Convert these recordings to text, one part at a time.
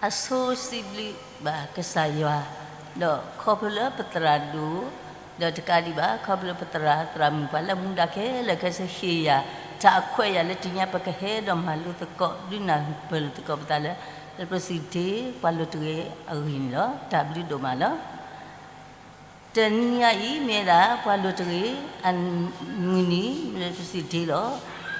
အဆိစံးဘျုးဘၣ်ကစၢ်ယွၤ, ဒီးခီဖျိလၢပသရၣ်ဒိၣ်, ဒီးတကးဒံးဘၣ် ခီဖျိလၢပသရၣ်သရၣ်မုၣ် ပှၤလၢအမူဒါခဲလၢာ်ခဲဆ့ ဟ့ၣ်ယၤ တၢ်အခွဲးအယာ်လၢတနံၤညါ ပကဟဲဒီးမၤလိသကိး ဒုးနၢ်ပၢၢ်လိာ်သကိးပသးလၢ လၢပစံၣ်တ့ ပှၤလိၤတဂ့ၤအဂ့ၢ်န့ၣ်လီၤ. တၢ်ဘျုးဒိၣ်မးလီၤ. တနံၤညါအံၤ မ့ၢ်ဝဲဒၣ် ပှၤလိၤတဂ့ၤအမုၢ်နံၤ လၢပစံၣ်တ့လီၤ.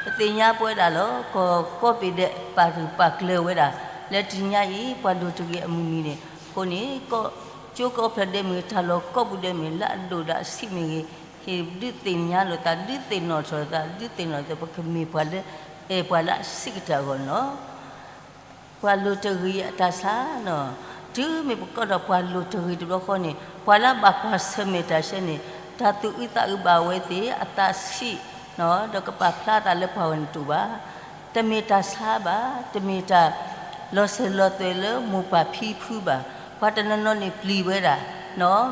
ပသ့ၣ်ညါပဝဲဒၣ်လီၤ. ကီၢ် ကီၢ်ပ့ၤဒဲး ပာ်ဂၢၢ်ပာ်ကျၢၤဝဲဒၣ် လၢတနံၤညါအံၤ ပှၤလိၤတဂ့ၤအမုၢ်နံၤန့ၣ် အဃိန့ၣ် ကီၢ်ကၠိကီၢ်ဖျၢၣ်ဒဲးမ့ၢ်ဂ့ၤ တၢ်လီၢ်ကိးပူၤဒဲးမ့ၢ်ဂ့ၤ လၢအဒိၣ်ဒီးအဆံးမ့ၢ်ဂ့ၤ ဟ့ၣ်ဒုးသ့ၣ်ညါလိာ်သး ဒုးသ့ၣ်နီၣ်ထီၣ်လိာ်သး ဒုးသ့ၣ်နီၣ်လိာ်သး ပကမ့ၢ်ပှၤလၢ အဲၣ်ပှၤလၢအဆံးကတၢၢ်အဂီၢ်န့ၣ်လီၤ. ပှၤလိၤတဂ့ၤအတၢ်ဆါနီၤ, တုၤမ့ၢ်ပကိးထီၣ်ပှၤလိၤတဂ့ၤတဘျီဃီန့ၣ် ပှၤလၢအဘၣ်ကွၢ်ဆၢၣ်မဲာ်တၢ်ဆၢန့ၣ် တၢ်သူၣ်အုးသးအုးဘၣ်အဝဲသ့ၣ် အသးဆံး ဒီးကပာ်ဖျါသးလၢပှၤဂၤန့ၣ်တအိၣ်ဘၣ်. တမ့ၢ်တၢ်ဆါဘၣ်, တမ့ၢ်တၢ်လီၤစၢၤလီၤသွဲၣ်လၢမိၢ်ပၢ်ဖံဖုဘၣ်. ပှၤတနီၤနီၤန့ၣ်ပျံၤဝဲဒၣ်,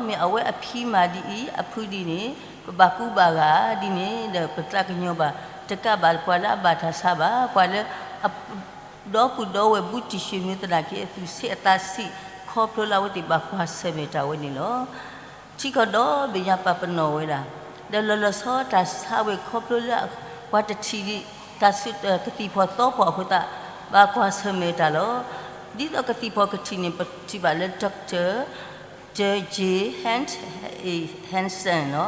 မ့ၢ်အဝဲအဖံမၤဒ်အံၤ အဖုဒ်န့ၣ် ပဘၣ်ကူဘၣ်ဂာ်ဒ်န့ၣ် ဒီးပသးကညီၤဘၣ် တကးဘၣ်ပှၤလၢအဘၣ်တၢ်ဆါဘၣ်, ပှၤလၢအ ဒီပုၢ်ဒီဝဲၢ်ဘူးတံၢ်ဆံးမံသနာ်က့ အသူၣ်ဆံးအသးဆံး ခီဖျိလၢအဝဲသ့ၣ်ဘၣ်ကွၢ်ဆၢၣ်မဲာ်တၢ်ဝဲန့ၣ်လီၤ. ထံကီၢ်ဒီဘ့ၣ်ညါပာ်ပနီၣ်ဝဲဒၣ်, ဒီးလီၤလီၤဆီဆီတၢ်ဆါဝဲခီဖျိလၢ ပှၤတထံၣ်ဒံး တၢ်ဆူးကသံၣ်ဖီၣ်သီဖီၣ်အဃိသတး ဘၣ်ကွၢ်ဆၢၣ်မဲာ်တၢ်လီၤ. ဒ်သိးကသံၣ်ဖီၣ်ကထံၣ်န့ၣ် ပထံၣ်ဘၣ်လၢ Doctor J J Hanson နီၤ,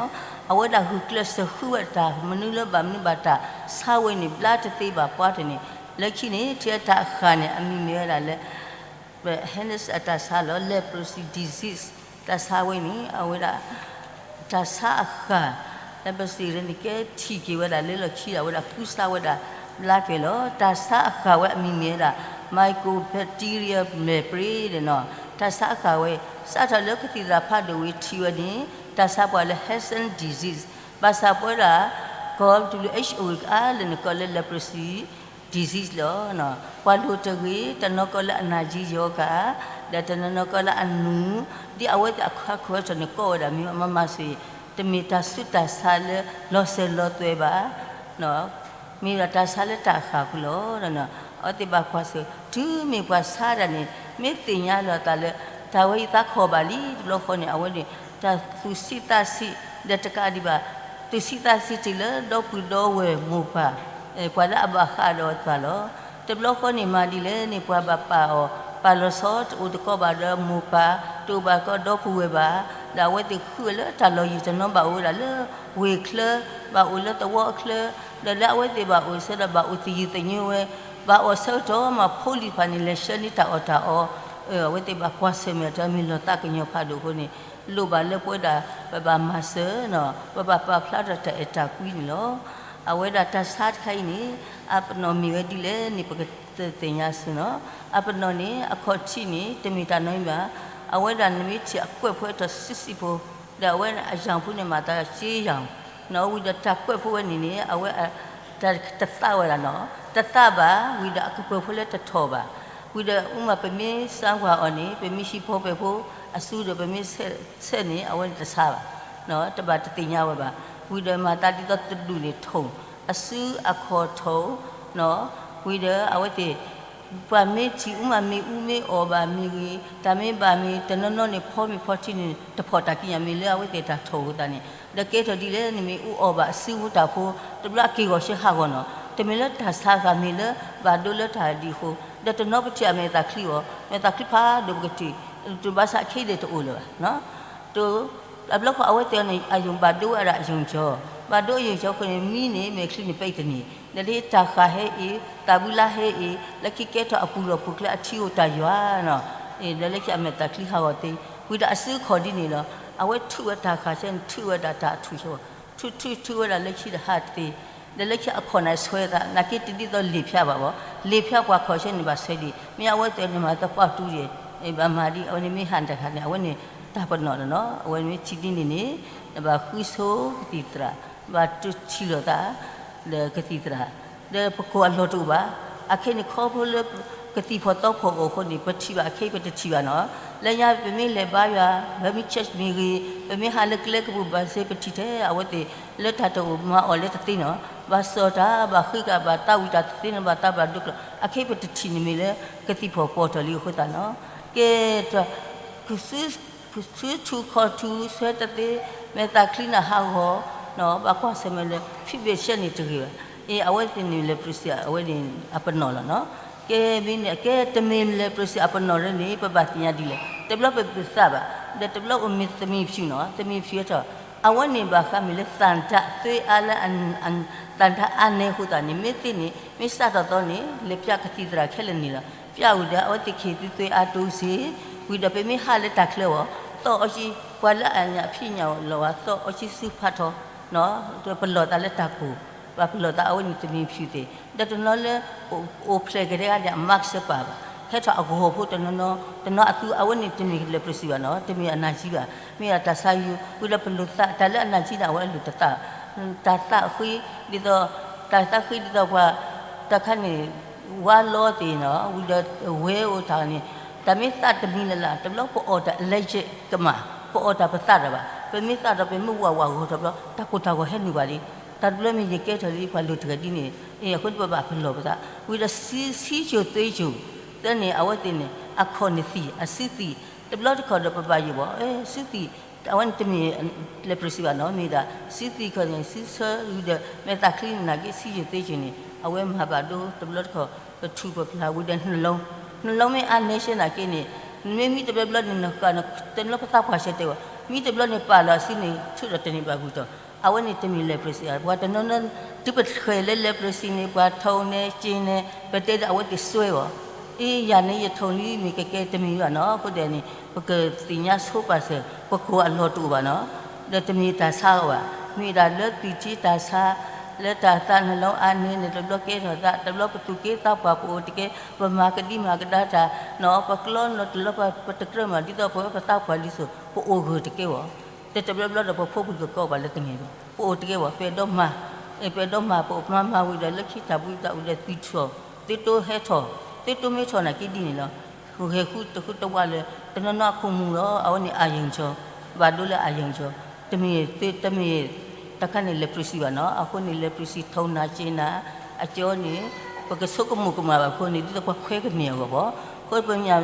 အဝဲဒၣ်ဂုာ်ကျဲးစၢးဃုဝဲတၢ် မနုၤလၢဘၣ်မနုၤဘၣ်တၢ်ဆါဝဲန့ၣ် ဘျါတသ့ဘၣ်ပှၤတန့ၣ်, လၢခံန့ၣ် ထံၣ်တၢ်အဃၢ်န့ၣ် အမံၤမ့ၢ်ဝဲဒၣ်လၢ Hansen အတၢ်ဆါလီၤ, leprosy disease တၢ်ဆါဝဲန့ၣ် အဝဲဒၣ် တၢ်ဆါအဃၢ် လၢပစံးရ့န့ၣ် ကဲထံၣ်က့ၤဝဲဒၣ်လၢလီၢ်ခံဒီး အဝဲဒၣ်ကူစါဝဲဒၣ်ဘျါက့ၤလီၤ. တၢ်ဆါအဃၢ်ဝဲအမံၤမ့ၢ်ဝဲဒၣ် Mycobacterium leprae နီၤ, တၢ်ဆါအဃၢ်ဝဲ စးထီၣ်လၢကသံၣ်သရၣ်ဖးဒိၣ်ဝံၤထံၣ်ဝဲန့ၣ် တၢ်ဆါပှၤလၢ Hansen disease ဘၣ်ဆၣ်ပဝဲဒၣ် ကီၢ် WHO အါလၢနကိးလၢ leprosy disease လီၤ. ပှၤလိၤတဂ့ၤ တနီၤကိးလၢအနၢ်ယံၤယီၤကၤ ဒီးတနီၤနီၤကိးလၢအနူၤ ဒ်အဝဲသ့ၣ်အခါခွဲးထီၣ်န့ၣ် ကိးဝဲဒၣ်မ့ၢ်မၤမၤစၢၤ တမ့ၢ်တၢ်ဆူးတၢ်ဆါလၢလီၤစၢၤလီၤသွဲၣ်ဘၣ် မ့ၢ်ဒၣ်တၢ်ဆါလၢတၢ်အဃၢ်ဃုာ်လီၤ. အဝဲသ့ၣ်ဘၣ်ကွၢ်ဆၢၣ် တုၤမ့ၢ်ပှၤဆါဒၣ်န့ၣ် မ့ၢ်သ့ၣ်ညါလီၤသးလၢ တၢ်ဝဲအံၤသးခီၣ်ဘၣ်လံ တဘျီဃီန့ၣ် အဝဲန့ၣ် တၢ်သူၣ်ဆံးသးဆံး ဒီးတကးဒံးဘၣ် သူၣ်ဆံးသးဆံးတုၤလၢဒီပုၢ်ဒီဝဲၢ်မိၢ်ပၢ် ပှၤလၢအဘၣ်ဃးဒီးပှၤလီၤ. တဘျီဃီန့ၣ်မၤဒ်လဲၣ်န့ၣ် ပှၤဘၣ်ပာ်အီၤ ပာ်လီၤဆီ တအိၣ်သကိးဘၣ်ဒီးမိၢ်ပၢ် တအိၣ်ဘၣ်သကိးဒီပုၢ်ဝဲၢ်ဘၣ် ဒီးအဝဲသ့ၣ်ဃုဝဲလၢတၢ်လီၢ်ယံၤတနီၤဘၣ်အိၣ်ဝဲဒၣ်လၢဝ့ၢ်ချၢ ဘၣ်အိၣ်လၢသဝီအချၢ ဒီးလၢအဝဲသ့ၣ်ဘၣ်အိၣ်ဆၢဒီးဘၣ်အိၣ်သယုၢ်သညိဝဲ ဘၣ်အီၣ်ဆၢကတီၢ်မးဖိလံၤတဖၣ်န့ၣ် လဲၤဆှၢန့ၢ်တၢ်အီၣ်တၢ်အီ အဝဲသ့ၣ်ဘၣ်ကွၢ်ဆၢၣ်မဲာ်တၢ်မ့ၢ်လီၤသးကညီၤဖးဒိၣ်အဃိန့ၣ် လိၣ်ဘၣ်လၢပဝဲဒၣ် ပဘၣ်မၤစၢၤနီၤ ပဘၣ်ပာ်ဖျါထီၣ်တၢ်အဲၣ်တၢ်ကွံန့ၣ်လီၤ. အဝဲဒၣ်တၢ်ဆါတခါအံၤန့ၣ် အပနီၣ်မ့ၢ်ဝဲဒ်လဲၣ်န့ၣ် ပကသ့ၣ်ညါစ့ၢ်နီၤ. အပနီၣ်န့ၣ် အခီၣ်ထံးန့ၣ် တမ့ၢ်တၢ်နီတမံၤဘၣ်. အဝဲဒၣ်နမ့ၢ်ထံၣ်အကွဲးဖိအထီၣ်စုစံးဖိ ဒီးအဝဲအယၢ်ဖိန့ၣ်မၤသးစ့ယၢ် နီၤ ဝံၤဒီးတၢ်ကွဲးဖိဝဲန့ၣ်န့ၣ် အဝဲ တၢ်တသးဝဲဒၣ်နီၤ တသးဘၣ် ဝံၤဒီးအကပၢၤဖိလၢတထီၣ်ဘၣ် ဝံၤဒီး မ့ၢ်ပမ့ၢ်စၢ်ကွၢ်အီၤန့ၣ် ပမ့ၢ်ဟံးဖိပဲာ်ဖိ အစုဒီးပမ့ၢ်ဆဲးန့ၣ် အဝဲန့ၣ်တဆါဘၣ် တဘၣ်တသ့ၣ်ညါဝဲဘၣ်. ဝံၤဒီးမၤသးဒ်သိးတဒူၣ်န့ၣ်ထိၣ် အစုအခီၣ်ထိၣ် ဝံၤဒီးအဝဲသ့ၣ် ပှၤမ့ၢ်ထံၣ်အူမးမ့ၢ်အူမ့ၢ်အီၣ်ဘၣ်မ့ၢ်ဂ့ၤ တၢ်မ့ၢ်ဘၣ်မ့ၢ်တနီၤနီၤန့ၣ် ဖီမ့ၢ်ဖီထံန့ၣ် တဖီၣ်တၢ်ကံၣ်ညါမ့ၢ်လၢအဝဲသ့ၣ်တၢ်ထိၣ်အဃိသတးန့ၣ် ဒီးကဲထီၣ်ဒ်လဲၣ်န့ၣ်မ့ၢ်အူအီၣ်ဘၣ်အစုဖိတၢ်ဖိ တဘျီအက့ၢ်ဂီၤဆၢဟးဂီၤနီၤ တမ့ၢ်လၢတၢ်ဆါဂၤမ့ၢ်လၢဘၣ်ဒိလၢတၢ်ဒ်အဃိ ဒီးတနီၤပထံၣ်အမဲာ်သးချံအီၤ မဲာ်သးချံဖးဒိၣ်ပကထံၣ် တဘၣ်ဆၣ်ခဲအံၤဒီးတအိၣ်လၢၤဘၣ် တဘျီဃီအဝဲသ့ၣ်န့ၣ် အယိာ်ဘၣ်ဒိဝဲဒၣ်အယိာ်ကၠီ ဘၣ်ဒိအယိာ်ကၠီအဃိန့ၣ် မံန့ၣ်မဲာ်ချံန့ၣ်ပဲတန့ၢ် ဒီးလၢတၢ်ဃၢ်ဟဲအံၤ တၢ်ဘုလါဟဲအံၤ လၢခံကဲထီၣ်အပူၤလီၢ်ပူၤကျဲအထံအိၣ်တၢ်ယွၤနီၤ ဒီးလၢခံအမဲာ်သးချံဟးဂီၤသ့ ဝံၤဒီးအစုအခီၣ်ဒ်န့ၣ်လီၤ အဝဲထုးဝဲတၢ်ဃၢ်ဆၢန့ၣ် ထုးဝဲဒၣ်တၢ်အထူၣ်ဆၢ ထုးထုးထုးဝဲဒၣ်လၢခံဒီးဟးတသ့ ဒီးလၢခံအခီၣ်န့ၣ်ဆွဲသး နာ်က့တဒ်သိးလ့ၣ်ဖၠါဘၣ်ဘၣ် လ့ၣ်ဖၠါပှၤခီၣ်ဆၢန့ၣ်ဘၣ်ဆွဲဒံး မ့ၢ်အဝဲသ့ၣ်န့ၣ်မၤသပှၢ်တူဒီး ဘၣ်မၤဒ် အဝဲန့ၣ်မ့ၢ်ဟးတခါန့ၣ် အဝဲန့ၣ်တၢ်ပနီၣ်လီၤနီၤ အဝဲမ့ၢ်ထံၣ်ဒ်န့ၣ်န့ၣ် နဘၣ်ဃုဆိကသံၣ်သရၣ် ဘၣ်တထံၣ်လိာ်သး ဒီးကသံၣ်သရၣ် ဒီးပကိးအလီၢ်တအိၣ်ဘၣ် အခဲအံၤန့ၣ်ခီဖျိလၢ ကသံၣ်ဖီၣ်သီဖီၣ်အီၤအဃိန့ၣ် ပထံၣ်ဘၣ်အခဲအံၤပတထံၣ်ဘၣ်နီၤ လၢညါပမ့ၢ်လဲၤဘါယွၤ ပမ့ၢ် church မ့ၢ်ဂ့ၤ ပမ့ၢ်ဟးလၢကျဲကပူၤဘၣ်စ့ ပထံၣ်ထဲအဝဲသ့ၣ် လၢတၢ်တအိၣ်မၤအီၣ်လၢတသ့နီၤ ဘၣ်စီၣ်တၢ် ဘၣ်ဃ့ကၤ ဘၣ်တၢ်ဝံတၢ်သ့န့ၣ် ဘၣ်တၢ်ဘၣ်ဒိကျိၤ အခဲအံၤပတထံၣ်န့ၣ်မ့ၢ်လၢ ကသံၣ်ဖီၣ်ပိာ်ထီၣ်လံအဃိသတးနီၤ, ကဲ ဆူထူခီၣ်ထူ ဆၢတသ့ မဲာ်သးချံနၢ်ဟးဂီၤ ဘၣ်ကွၢ်ဆၢၣ်မဲာ်လၢ ဖံးဘ့ၣ်ရှဲန့ၣ်တဂ့ၤဘၣ်. အဝဲသ့ၣ်န့ၣ် leprosy အဝဲန့ၣ်အပနီၣ်လီၤနီၤ. ကဲမ့ၢ်န့ၣ် ကဲတမ့ၢ် leprosy အပနီၣ်လၢန့ၣ် ပဘၣ်သ့ၣ်ညါဒ်လဲၣ်. တဘျီပဘၣ်သးဘၣ်, ဒီးတဘျီအိၣ်မ့ၢ်သမံၤဖၠူၣ်နီၤ, သမံၤဖၠူၣ်ဟဲထီၣ်, အဝဲန့ၣ်ဘၣ်ဃးမ့ၢ်လၢသးတၢ်သွ့အါလၢ သးတၢ်အါန့ၢ်အဃိသတးန့ၣ် မ့ၢ်သ့န့ၣ် မ့ၢ်စးထီၣ်သီန့ၣ် လဲၤပျးကသံၣ်သရၣ်ခဲလၢာ်န့ၣ်လီၤ. ပျးဝံၤဒီး အဝဲသ့ၣ်ကဟ့ၣ်သုသွ့အါတအိၣ်စ့ၢ်, ဝံၤဒီးပမ့ၢ်ဟးလၢတၢ်ချၢအီၤ သီၣ်အီၣ်ကံ, ပှၤလၢအညၣ်ဖံးညၣ်လီၤဝဲ သီၣ်အီၣ်ကံစုဖးထီ, ပလီၢ်သးလၢတၢ်ကိၢ်, ပှၤပလီၢ်သးအဝဲန့ၣ်သမံၤဖၠူၣ်သ့ၣ်, ဒီးတနီၤလၢ အိၣ်ဖျဲၣ်ကဒါက့ၤဒီး mask ပာ်ဘၣ်, ဟဲထီၣ်အဂီၤဖိတနီၤနီၤ, တနီၤအသူအဝဲန့ၣ်တမ့ၢ် leprosy ဘၣ်နီၤ, တမ့ၢ်အနၢ်ကံဘၣ်, မ့ၢ်ဒၣ်တၢ်ဆါယုၢ်, ဝံၤဒီးပလိာ်သး တၢ်လၢအနၢ်ကံန့ၣ် အဝဲလိာ်တသး, တၢ်သးဃ့, ဒ်သိး တၢ်သးဃ့ဒ်သိးပှၤ တၢ်ခါန့ၣ် ဝါလီၤသ့ၣ်နီၤ, ဝံၤဒီးဝဲအိၣ်တၢ်န့ၣ်, တၢ်မ့ၢ်သးတမံၤလၢ်လၢ် တဘျီပအီၣ်တၢ် allergic ကမၣ်, ပအီၣ်တၢ်ပသးတၢ်ဘၣ်, ပမ့ၢ်သးဒီးပမ့ၢ်ဝးဝးဂီၤထီၣ်ဘျီ တၢ်ကိၢ်တၢ်ဂီၤဟဲနုာ်ဘၣ်လံ. တၢ်တဘျီမ့ၢ်ယကဲထီၣ်လံ ပှၤလိာ်တဂၤဒ်န့ၣ်, အဃိန့ၣ်ပဘၣ်ပလီၢ်ပသး, ဝံၤဒီးဆံး ဆံးစိၤသွ့စိၤ, သၢန့ၣ် အဝဲသ့ၣ်န့ၣ် အခီၣ်န့ၣ်သံၣ်, အစုသံၣ်, တဘျီတခီၣ်ဒီးပဘၣ်ယိၣ်ဘၣ်, စုသံၣ်, အဝဲန့ၣ်တမ့ၢ် leprosy ဘၣ်နီၤ, မ့ၢ်ဒၣ် စုသံၣ်ခီၣ်န့ၣ် စုဆၢဝံၤဒီး မဲာ်သးချံနၢ်က့ ဆံးစိၤသွ့စိၤန့ၣ် အဝဲမၤဘၣ်ဒိ တဘျီတခီၣ် ပထူၣ်ပဖျါဝံၤဒီး နှလုံး, နှလုံးမ့ၢ်အါန့ၢ်ရှဲနၢ်က့န့ၣ်, မ့ၢ်မံတဘျီဘျီန့ၣ် နဃၣ် တနီၤပသးပှၢ်ဆၢတဲာ်ဝဲ, မံတဘျီန့ၣ်ပာ်လီၤအစုန့ၣ် ထုးဒီးတန့ၢ်ဘၣ်ဂုၢ်တီၤ, အဝဲန့ၣ်တမ့ၢ် leprosy ဘၣ်, ပှၤတနီၤနီၤ တုၤပထွဲးလၢ leprosy န့ၣ် ပှၤထိးန့ၢ်က့န့ၣ် ပတဲဒီးအဝဲသ့ၣ်စွဲအီၤ, အ့ ယၤန့ၣ်ယထိးန့ၢ်မ့ၢ်ကကဲတမ့ၢ်ဘၣ်နီၤ, အဃိဒီးန့ၣ် ပကသ့ၣ်ညါဆိပာ်စၢၤ ပကိၢ်အလီၢ်တအိၣ်ဘၣ်နီၤ, ဒီးတမ့ၢ်တၢ်ဆါအီၤဘၣ်, မ့ၢ်ဒၣ်လၢသုးထံတၢ်ဆါ, လၢတၢ်သး နှလုံး အါန့ၢ်န့ၣ် တဘျီကဲထီၣ်သး, တဘျီပသူၣ်က့သးပှၢ်ပအိၣ်တကဲ, ပမၤကဒံမၤကဒါတၢ်နီၤ, ပကျီနီတလီၤ ပတကြၢးမၤ ဒ်သိးပဝဲပသးပှၢ်လံစိၤ ပအိၣ်ဂၢၢ်တကဲဘၣ်, တတဘျီဘျီဒီးပဖိပလံၤကကိးဘၣ်လၢတဂ့ၤဘၣ်, ပအိၣ်တကဲဘၣ်, ပအဲၣ်ဒိးမၤ, ပအဲၣ်ဒိးမၤ ပမၤမၤဝံၤဒီးလၢခံတၢ်ဘှံးတၢ်အုၣ်ဒီးသံထီၣ်, သ့တိၢ်ဟဲထီၣ်, သ့တိၢ်မ့ၢ်ထီၣ်နၢ်က့ဒ်န့ၣ်လီၤ, ဂဲၤဃုတဃုတဝးလၢ တနီၤနီၤအခိၣ်မူၤလီၤ, အဝဲန့ၣ် အယံၤကၠီ, ဘၣ်ဒိလၢအယံၤကၠီ, တမ့ၢ်, တမ့ၢ်တၢ်ခါန့ၣ် leprosy ဘၣ်နီၤ, အဃိန့ၣ် leprosy ထိးနၢ်က့နၢ်, အကၠီန့ၣ် ပကဆိကမိၣ်ကမၣ်ဘၣ်အဃိန့ၣ် ဒ်သိးပှၤခွဲးကန့ၢ်အဂီၢ်ဘၣ်, အဃိပမ့ၢ်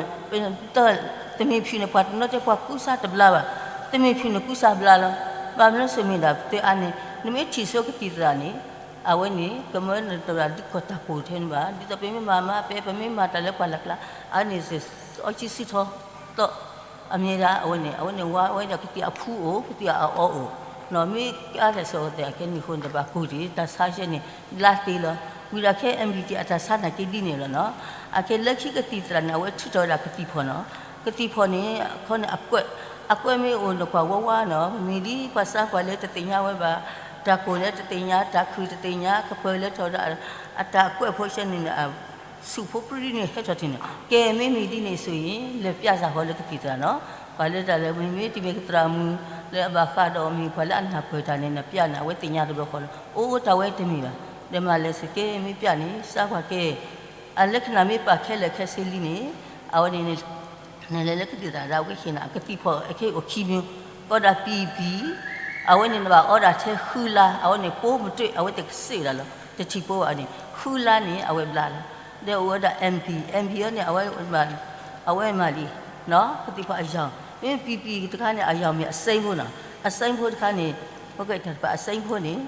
သမံၤဖၠူၣ်န့ၣ် ပှၤတနီၤတဲပှၤကူစါတဘျါဘၣ်, သမံၤဖၠူၣ်န့ၣ်ကူစါဘျါလီၤ, ဘၣ်မနုၤစ့ၢ်မ့ၢ်ဒၣ် သုအါန့ၣ် နမ့ၢ်ထံၣ်ဆိကသံၣ်သရၣ်န့ၣ်, အဝဲန့ၣ် ကမၢနတရၣ်ဒုးကီၢ်တၢ်ကိၢ်ထဲန့ၣ်ဘၣ်, ဒ်သိးပမ့ၢ်မၤမၤပဲ ပမ့ၢ်မၤတၢ်လၢပှၤလၢ်ကျါ, အဝဲန့ၣ် အီၣ်ကံစုထီၣ်, သီၣ်, အမ့ၢ်ဒၣ်အဝဲန့ၣ် အဝဲန့ၣ်ဝါဝဲဒၣ်ကသံၣ်အဖူအိၣ် ကသံၣ်အအီအိၣ်, မ့ၢ်ကါလဲၣ်စီၤဝဲသ့ၣ်အခဲန့ၣ်အဃိန့ၣ် တဘၣ်ကိၢ်တ့ၢ် တၢ်ဆါဆဲန့ၣ် လါသ့လီၤ, ဝံၤဒီးခဲ MBT အတၢ်ဆါနၢ်က့ဒ်န့ၣ်လီၤနီၤ, အခဲလၢခံကသံၣ်သရၣ်န့ၣ် အဝဲထုးထီၣ်ဝဲဒၣ်ကသံၣ်ဖီၣ်နီၤ, ကသံၣ်ဖီၣ်န့ၣ် အခီန့ၣ်အကွဲး, အကွဲးမ့ၢ်အိၣ်န့ၣ်ပှၤဝါဝါနီၤ, မ့ၢ်ဒ်ပှၤစါပှၢ်လၢတသ့ၣ်ညါဝဲဘၣ်, တၢ်ကိၢ်လၢတသ့ၣ်ညါ တၢ်ခုၣ်တသ့ၣ်ညါ ကပၢၤလၢထီၣ်ဒီး အတၢ်အကွဲးဖိဆဲန့ၣ် ဆူၣ်ဖိပြံန့ၣ်ဟဲထီၣ်ထံန့ၣ်, ကဲမ့မ့ၢ်ဒ်န့ၣ်ဆိၣ်ဂ့ၤ လဲၤပျးစ့ၢ်ကီးလၢကသံၣ်သရၣ်နီၤ, ပှၤလၢတၢ်လၢမ့မ့ၢ်တမ့ၢ်ကသရၣ်မုၣ် လၢအဘၣ်ဃးဒီးမ့ၢ်ပှၤလၢအနၢ်ပၢၢ်တၢ်န့ၣ် နပျးန့ၣ် အဝဲသ့ၣ်ညါတဘျီဃီလီၤ, အိၣ်တၢ်ဝဲတမ့ၢ်ဘၣ်, ဒီးမၤလဲၤစ့ၢ်ကီး မ့ၢ်ပျးန့ၣ် စါပှၢ်ကဲ အလၢခံန့ၣ်မ့ၢ်ပာ်ခဲလၢာ်ခဲဆ့လံန့ၣ်, အဝဲန့ၣ် နလဲၤလၢကသံၣ်သရၣ်ဒီးအဝဲကဟ့ၣ်နၤ ကသံၣ်ဖီၣ်အခဲအိၣ်ခံမံၤ, ကီးဒၣ် ပံပံ, အဝဲန့ၣ်နဘၣ်အီဒၣ်ထဲဃုလါ, အဝဲန့ၣ် ပိုးမတွေ့ အဝဲသ့ၣ်ကစံးဒၣ်လီၤ, တထံၣ်ပိုးဘၣ်န့ၣ် ဃုလါန့ၣ် အဝဲဘျါလီၤ, ဒီးအိၣ်ဝဲဒၣ် MP, MP အီၤန့ၣ် အဝဲမၤလံ, ကသံၣ်ဖီၣ်အယီၤ, မ့မ့ၢ် ပံပံ တခါန့ၣ် အယီၤမ့ၢ်အစိမ်းဖိနီၤ, အစိမ်းဖိတခါန့ၣ်, ပကဲတၢ်တဖၣ်အစိမ်းဖိန့ၣ်,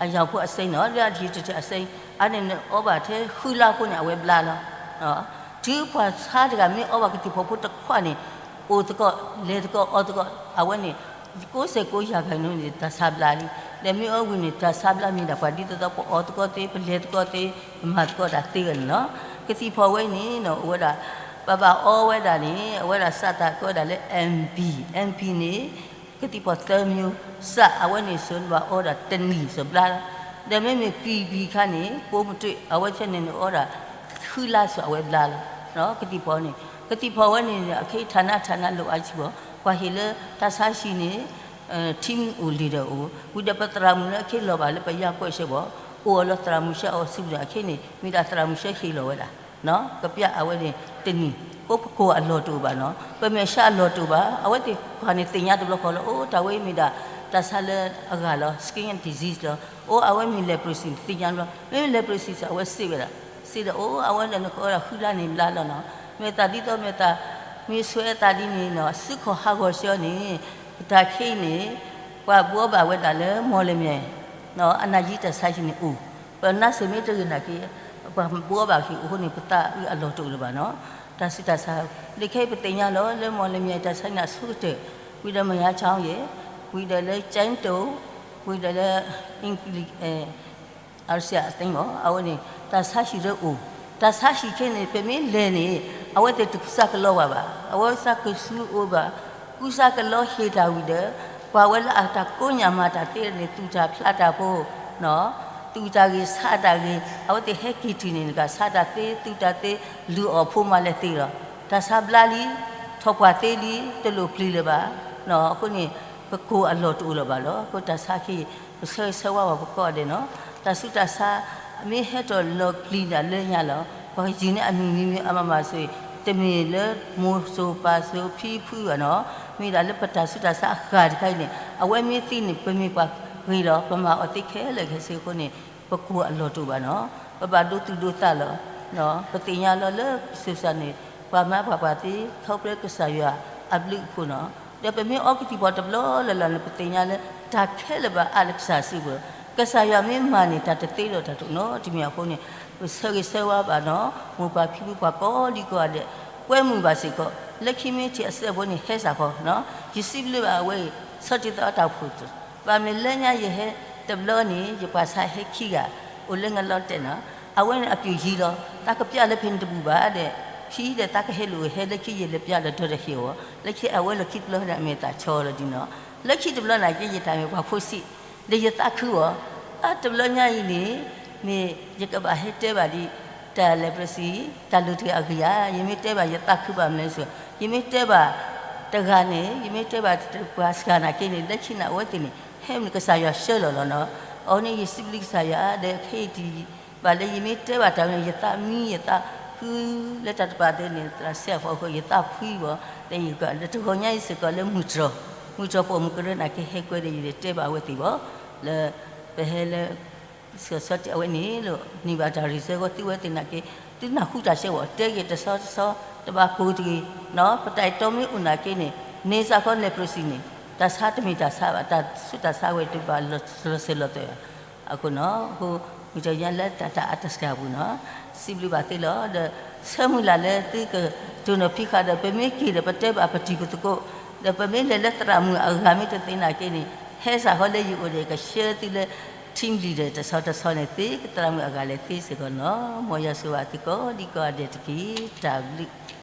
အယီၤဖိအစိမ်းနီၤ လၢအထံၣ်တထံၣ်အစိမ်း, အန့ၣ်နအီဘၣ်ထဲဃုလါဖိန့ၣ် အဝဲဘျါလီၤ တုၤပှၤဆါတဂၤမ့ၢ်အီဘၣ်ကသံၣ်ဖီၣ်ဖိတခွးန့ၣ်, အိၣ်သကိး လဲၤသကိး အီသကိး, အဝဲန့ၣ် ကိးစဲးကိးယၤဂၤန့ၣ် တၢ်ဆါဘျါလံ, ဒီးမ့ၢ်အီဝံၤန့ၣ် တၢ်ဆါဘျါမ့ၢ်ဒၣ်ပှၤဒ်သိးသိး ပအီသကိးသ့ ပလဲၤသကိးသ့, ပမၤသကိးတၢ်သ့ဂ့ၤန့ၣ်လီၤ, ကသံၣ်ဖီၣ်ဝဲန့ၣ် အိၣ်ဝဲဒၣ်, ပဘၣ်အီဝဲဒၣ်န့ၣ် အဝဲဒၣ်စးတၢ်ကိးဝဲဒၣ်လၢ MP, MP န့ၣ် ကသံၣ်ဖီၣ်သၢမံၤ, စးအဝဲန့ၣ် စိၤနဘၣ်အီဒၣ်တနံၣ်စိၤဘျါလီၤ, ဒီးမ့မ့ၢ် ပံပံ ခါန့ၣ် ပိုးမတွေ့ အဝဲဆဲန့ၣ်နအီဒၣ် ဃုလါစိၤအဝဲဘျါလီၤ, ကသံၣ်ဖီၣ်န့ၣ်, ကသံၣ်ဖီၣ်ဝဲန့ၣ် အခဲအံၤ ဌာန ဌာန လိၣ်အါဆံဘၣ်, ပှၤဟ့ၣ်လၢတၢ်ဆါဟံၣ်န့ၣ် team အိၣ် leader အိၣ်, ဝံၤဒီးပသရၣ်မုၣ်လၢအခဲလီၤဘၣ်လၢပယါကွဲးဆၢဘၣ်, အိၣ်အီၤလၢသရၣ်မုၣ်ဆှၢအီၤစုပူၤန့ၣ် အခဲန့ၣ် မ့ၢ်ဒၣ်သရၣ်မုၣ်ဆှၢဟ့ၣ်လီၤဝဲဒၣ် ကပျးအဝဲန့ၣ်တနံၣ်, ကိးပကိၢ်အလီၢ်တအိၣ်ဘၣ်နီၤ, ပမဲာ်ဆှးအလီၢ်တအိၣ်ဘၣ်, အဝဲသ့ၣ်ကွၢ်န့ၣ်သ့ၣ်ညါတဘျီဃီလီၤ, အိၣ်တၢ်ဝဲအံၤမ့ၢ်ဒၣ် တၢ်ဆါလၢအဂၤလီၤ skin disease လီၤ. အိၣ် အဝဲမ့ၢ် leprosy သ့ၣ်ညါလီၤ. မ့မ့ၢ် leprosy စ့ၢ် အဝဲစံးဝဲဒၣ်, စံးဒီးအိၣ် အဝဲဒီးနကအိၣ်ဒီးဃုလါန့ၣ်ဘျါလီၤနီၤ. မ့ၢ်သးဒ်သိးမ့ၢ်သး, မ့ၢ်ဆှၢသးဒ်န့ၣ်နီၤ စုခီၣ်ဟးဂီၤဆှၢန့ၣ်, ပတၢ်ခဲအံၤန့ၣ် ပှၤဘှီဘၣ်ဝဲဒၣ်လၢမီၢ်လမၠဲၣ် အနၢ်ယံတၢ်ဆါဟံၣ်န့ၣ်အိၣ်, ပနါစၢၤမ့ၢ်တဂ့ၤနာ်က့ ပှၤဘှီဘၣ်က့ၤအိၣ်အဃိန့ၣ် ပသးအုးအလီၢ်တအိၣ်လၢၤဘၣ်နီၤ. တၢ်ဆူးတၢ်ဆါ, လၢခဲအံၤပသ့ၣ်ညါလီၤ လၢမီၢ်လမၠဲၣ်တၢ်ဆါန့ၣ်အဆိကတၢၢ်, ဝံၤဒီးမယါခၠီယဲၢ်, ဝံၤဒီးလၢကၠဲတိၣ်, ဝံၤဒီးလၢ အံၣ်ကလံး အရစယၤအသ့မး အဝဲန့ၣ် တၢ်ဆါဟံၣ်လၢအိၣ်, တၢ်ဆါဟံၣ်ခဲန့ၣ် ပမ့ၢ်လဲၤန့ၣ် အဝဲသ့ၣ်တကူစါကလီဘၣ်ဘၣ်, အဝဲစါကဆူအိၣ်ဘၣ်, ကူစါကလီဟ့ၣ်တၢ်ဝံၤဒီး ပှၤဝဲလၢအတၢ်ကိးညၣ်မၤတၢ်သ့န့ၣ် သူၣ်တၢ်ဖျးတၢ်ဖိ သူၣ်တၢ်ဂ့ၤဆါတၢ်ဂ့ၤ အဝဲသ့ၣ်ဟဲက့ၤတုၤန့ၣ် နကဆါတၢ်သ့ သူၣ်တၢ်သ့ လုၢ်အီၣ်ဖိမၤလဲၣ်သ့လီၤ. တၢ်ဆါဘျါလံ, ထီၣ်ပှၢ်သ့လံ, တလိၣ်ပျံၤလၢၤဘၣ်. အဃိန့ၣ် ပကိၢ်အလီၢ်တအိၣ်လၢၤဘၣ်လီၤ. အဃိတၢ်ဆါခဲအံၤ ပဆၢဂ့ၤဆၢဝါဘၣ်ပကိးဂၤဒဲးနီၤ, တၢ်ဆူးတၢ်ဆါ မ့ၢ်ဟဲထီၣ်လီၤပျံၤဒၣ်လၢညါလီၤ. ပှၤကယုၢ်န့ၢ်အမံၤမံၤမံၤအမၤမၤစ့ၢ်, တမ့ၢ်လၢမိၢ်စိၤပၢ်စိၤဖံဖုဘၣ်နီၤ, မ့ၢ်ဒၣ်လၢပတၢ်ဆူးတၢ်ဆါအဃၢ်တခါအံၤန့ၣ် အဝဲမ့ၢ်သံန့ၣ် ပမ့ၢ်ပှၤဂ့ၤလီၤ, ပမၤအီၤသ့ခဲလၢာ်ခဲဆ့အဃိန့ၣ် ပကိၢ်အလီၢ်တအိၣ်ဘၣ်နီၤ, ပဘၣ်ဒိသူၣ်ဒိသးလီၤ. ပသ့ၣ်ညါလီၤလၢပဆံးစၢ်န့ၣ် ပှၤမၤပှၤပှၤသ့ ခီဖျိကစၢ်ယွၤအဘျုးအဖှိၣ်နီၤ, ဒီးပမ့ၢ်အီကတံၢ်ပီၣ်တဘျီလၢ်လၢ်န့ၣ် ပသ့ၣ်ညါလၢတၢ်ခဲလၢာ်ဘၣ်အါလၢကစၢ်စုပူၤ, ကစၢ်ယွၤမ့ၢ်မၤန့ၣ် တၢ်တသ့ဒီးတၢ်တအိၣ်နီတမံၤအဃိန့ၣ် ပဆၢဂ့ၤဆၢဝါဘၣ်နီၤ, မိၢ်ပၢ်ဖံဖုပှၤကိးဒံကိးဂၤဒဲး ကွဲမုာ်ဘၣ်စ့ၢ်ကီး, လၢခံမ့ၢ်ထံၣ်အစဲးဖိန့ၣ် ဟဲစ့ၢ်ကီးနီၤ, ယစံးဘျုးဘၣ်အဝဲအံၤ ဆီတံၢ်သီအတၢ်အိၣ်ဖှိၣ် ဘၣ်မနုၤလၢညါယဟဲတဘျီန့ၣ် ယပှၤဆါဟဲခံဂၤ အိၣ်လၢငလီၤတဲာ်နီၤ, အဝဲန့ၣ်အပျိၢ်ယံၤလီၤ, သးကပျၢ်လၢဖဲန့ၣ်တဘူၣ်ဘၣ်ဒီး ခံဒီးသးကဟဲလိာ်ဟဲလၢခံယလဲၤပျၢ်လၢဒီတဟ့ၣ်အီၤ, လၢခံအဝဲလီၢ်ခံတဘျီန့ၣ် အမဲာ်သးဆီလီၤဒ်နီၤ, လၢခံတဘျီနာ်က့ ယတၢ်မ့ၢ်ပှၤဖိဆံး, ဒီးယသးခုအီၤ, အတဘျီညါအံၤန့ၣ် မ့ၢ်ယကဘၣ်ဟဲတဲဘၣ်ဒ် တၢ်လဲၤပြစံး တၢ်လုၢ်တဂ့ၤအဂ့ၤဧါ, ယမ့ၢ်တဲဘၣ်ယသးခုဘၣ်မနုၤစ့ၢ်, ယမ့ၢ်တဲဘၣ်တဂၤန့ၣ် ယမ့ၢ်တဲဘၣ်ပှၤစှၤနာ်က့န့ၣ် လၢခံန့ၣ်အဝဲသ့ၣ်န့ၣ် ဟဲမ့ၢ်ကစၢ်ယွၤဆှၢလီၤလီၤနီၤ, အဃိန့ၣ် ယစံးဘျုးကစၢ်ယွၤဒီးခဲအံၤတံၢ် ဘၣ်လၢယမ့ၢ်တဲဘၣ်တၢ်ဝဲန့ၣ် ယသးမံယသးခုလၢတၢ်တပာ်သ့န့ၣ် သရၣ်စဲးအဖီခိၣ် ယသးဖှံဘၣ်, ဒီးယကဒီးတဂီၤညါအံၤစ့ၢ်ကီးလၢမုၢ်တြီၢ်, မုၢ်တြီၢ်ပိာ်မုၣ်ကရၢနာ်က့ ဟဲကွဲဒီးယလဲၤတဲဘၣ်အဝဲသ့ၣ်ဘၣ်, လၢပဟဲလၢ ဆှၢဆီတ့ၢ်အဝဲန့ၣ်လီၤ, န့ၢ်ဘၣ်တၢ်ရံၣ်စဲဂီၢ်သုဝဲသ့ၣ်နာ်က့ သုနၢ်ဟူတၢ်ဆၢဝဲ တဲက့ၤတဆီတဆီ တဘၣ်ကိၢ်တဂ့ၤ, ပတၢ်အဲၣ်တီမ့ၢ်အိၣ်နာ်က့န့ၣ် န့ၢ်စ့ၢ်ကီးလဲၤပြစံးန့ၣ် တၢ်ဆါတမ့ၢ်တၢ်ဆါဘၣ်, တၢ်ဆူးတၢ်ဆါဝဲတဘၣ်လီၤစၢၤလီၤသွဲၣ်ဘၣ်, အဃိနီၤ, အဃိ မုၢ်တနံၤလၢတၢ်တၢ်အါတၢ်စှၤပူၤနီၤ, စံးဘျုးဘၣ်သုလီၤ, ဒီးဆၢမုၢ်လၢ်လၢသုကတိၢ်နီၣ်ဖံးဃာ်ဒီး ပမ့ၢ်က့ၤဒီးပတဲဘၣ်ပတံၤပသကိး, ဒီးပမ့ၢ်လဲၤလၢသရၣ်မုၣ်အဂၤမ့ၢ်တသ့နာ်က့န့ၣ် ဟဲစ့ၢ်ကီးလၢယအိၣ်ဒီး ကဆှၢသုလၢ team leader တဆီတဆီန့ၣ်သ့, သရၣ်မုၣ်အဂၤလဲၤသ့စ့ၢ်ကီးနီၤ, မ်ယွၤဆိၣ်ဂ့ၤသုကိးဒံကိးဂၤဒဲးတက့ၢ်, တၢ်ဘျုး